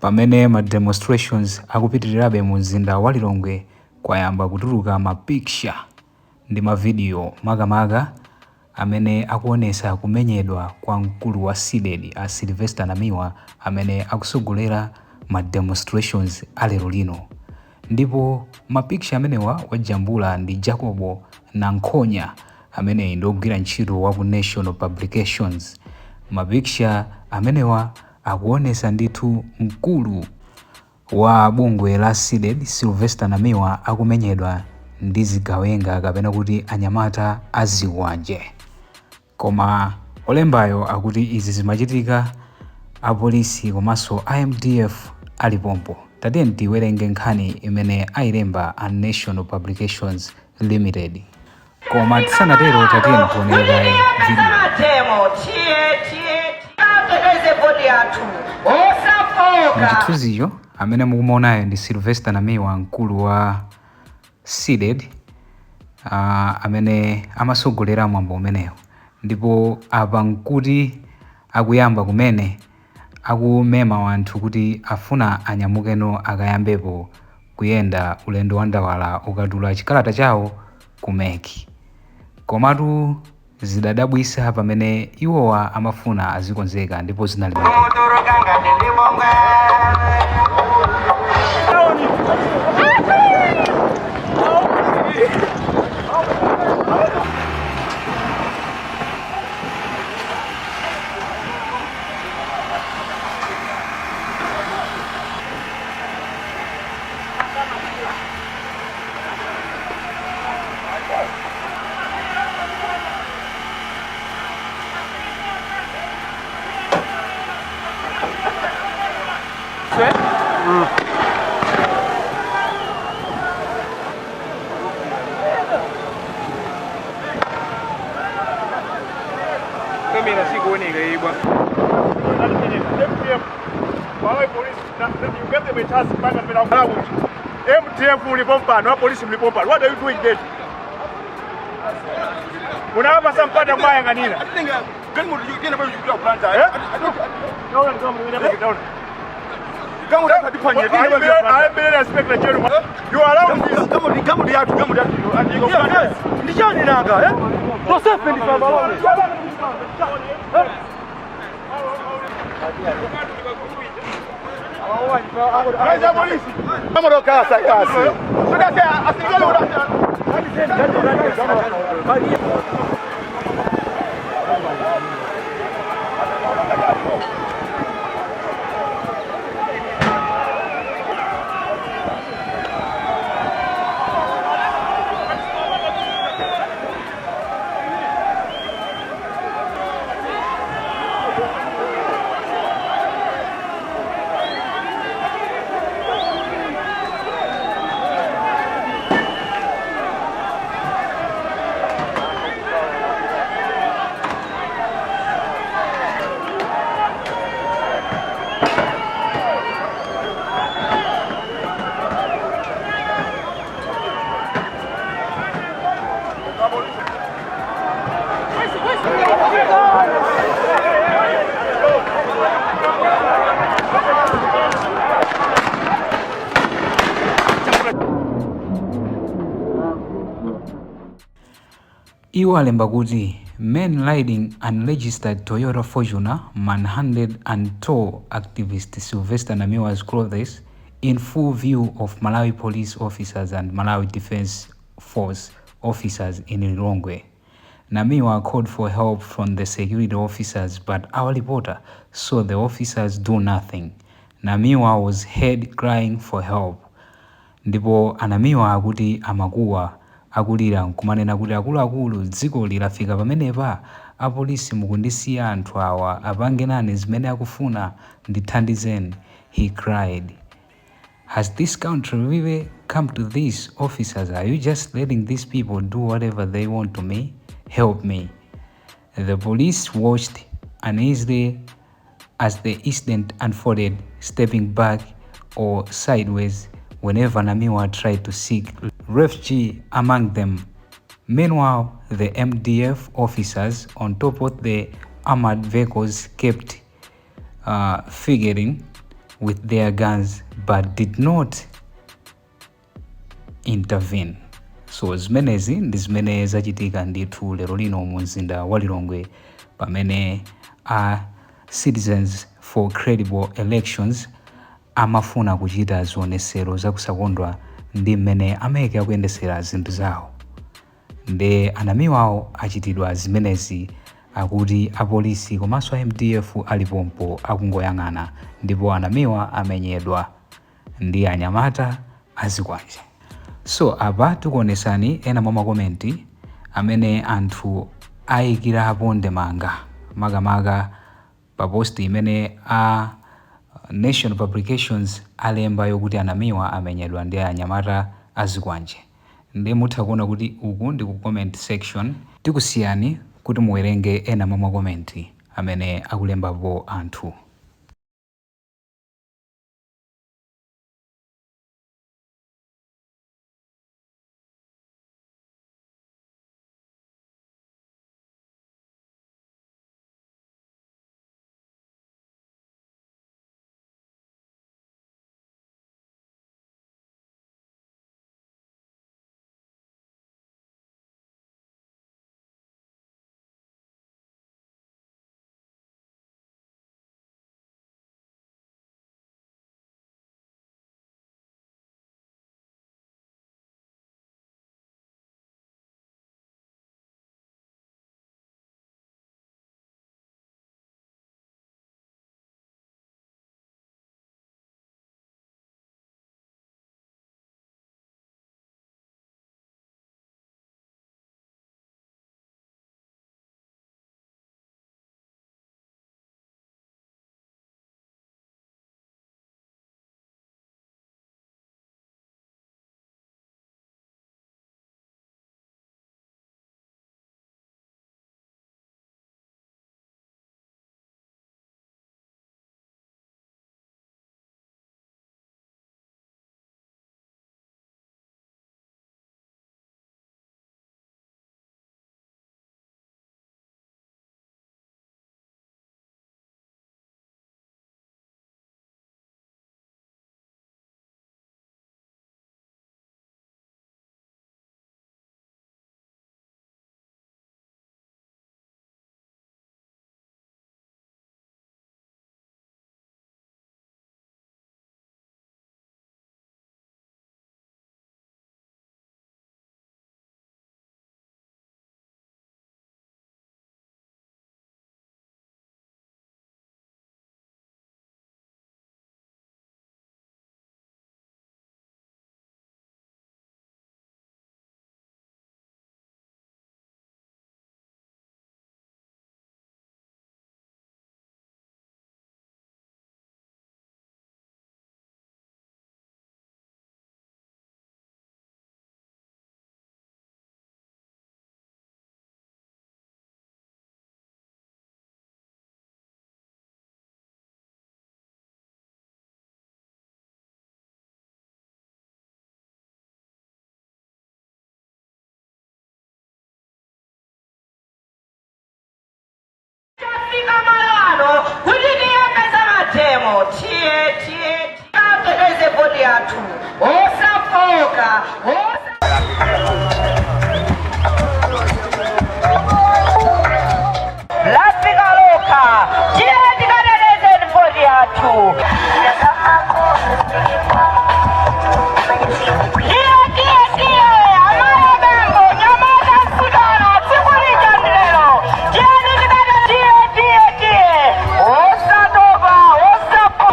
Pamene ma demonstrations akupitirirabe mu mzinda wa Lilongwe, kwayamba kutuluka ma picture ndi ma video, makamaka amene akuonesa kumenyedwa kwa mkulu wa CDEDI a Sylvester Namiwa, amene akusogolera ma demonstrations alero lino. Ndipo ma picture amenewa wajambula ndi Jacobo Nankhonya, ameneyi ndi ogwira ntchito wa ku National Publications. Ma picture amenewa akuonesa ndithu mkulu wa bungwe la CDEDI Sylvester Namiwa akumenyedwa ndi zigawenga kapena kuti anyamata azikwanje. Koma olembayo akuti izi zimachitika apolisi komanso a MDF alipompo. Tatiyeni tiwerenge nkhani imene ayilemba a National Publications Limited. Koma tisanatero, tatiyeni tionere kaye video. Mademo tiye tiye titeteze body yathu osafoka. Muchithunzicho, amene mukumuonayo ndi Sylvester Namiwa, mkulu wa CDEDI, amene amasogolera mwambo umenewo. Ndipo apa nkuti akuyamba kumene akumema wanthu kuti afuna anyamukeno akayambepo kuyenda ulendo wa ndawala ukatula chikalata chawo ku MEC. Komatu zidadabwisa pamene iwowa amafuna azikonzeka, ndipo zinali motere. Mudurukanga ndilibongwe. Kamera sikuoneka ibwa. MDF, Malawi Police, you get them a task mpaka mpera kuti MDF mlipo mpano, apolisi mlipo mpano. What are you doing there? Munawapasa mpata kumayang'anira. Eh? Taona, taona, taona. I Inspector General. You allow this. Ndichani nanga, eh? Tosefe ndi sabaloni. Aisa polisi. Kasi kasi. Asilikali. Iwo alemba kuti men riding unregistered Toyota Fortuner manhandled and tore activist Sylvester Namiwa's clothes in full view of Malawi Police officers and Malawi Defense Force officers in Lilongwe. Namiwa called for help from the security officers, but our reporter saw the officers do nothing. Namiwa was heard crying for help. Ndipo anamiwa akuti amakuwa akulira nkumanena kuti, "Akuluakulu, dziko lilafika pamenepa? Apolisi mukundisiya anthu awa apange nane zimene akufuna? Ndithandizeni," he cried. "Has this country really come to this? Officers, are you just letting these people do whatever they want to me? Help me." The police watched uneasily as the incident unfolded, stepping back or sideways whenever Namiwa tried to seek refuge among them. Meanwhile, the MDF officers on top of the armored vehicles kept figuring with their guns but did not intervene. So zimenezi ndi zimene zachitika ndithu lero lino mu mzinda wa Lilongwe pamene a Citizens for Credible Elections amafuna kuchita zionesero zakusakondwa ndi mmene a MEC akuyendesera zinthu zawo. Nde a Namiwawo achitidwa zimenezi akuti apolisi komanso a MDF ali pompo akungoyang'ana ndipo a Namiwa amenyedwa ndi anyamata azikwanje. So apa tikuonesani ena mwa makomenti amene anthu ayikirapo ndemanga makamaka pa post imene a Nation Publications alemba yokuti a Namiwa amenyedwa ndi anyamata azikwanje. Nde mutha kuona kuti uku ndi ku comment section. Tikusiyani kuti muwerenge ena mwa makomenti amene akulembapo anthu. Tafika malo ano kuti tiyambe za mademo. Tiye tiye titeteze voti yathu osafoka osa lafika lokha. Tiye tikateteze voti yathu. Tiye tiye tiye amayi abambo nyamata msikana tsiku lija ndi lero. Tiyeni tikate tiye tiye tiye osatopa osafo.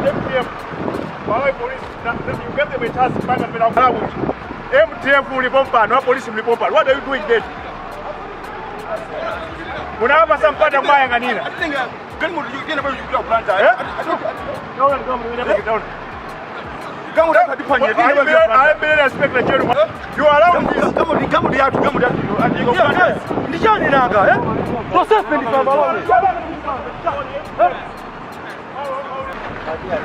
MDF, Malawi Police, you gave them a task mpaka mpera Malawi. MDF mlipo mpano, wa polisi mlipo mpano. What are you doing there? Munawapasa mpata kumayang'anira. Eh? I respect the general. You are allowed this. Ndichani nanga eh? Tosefe ndi Malawi. Kasi.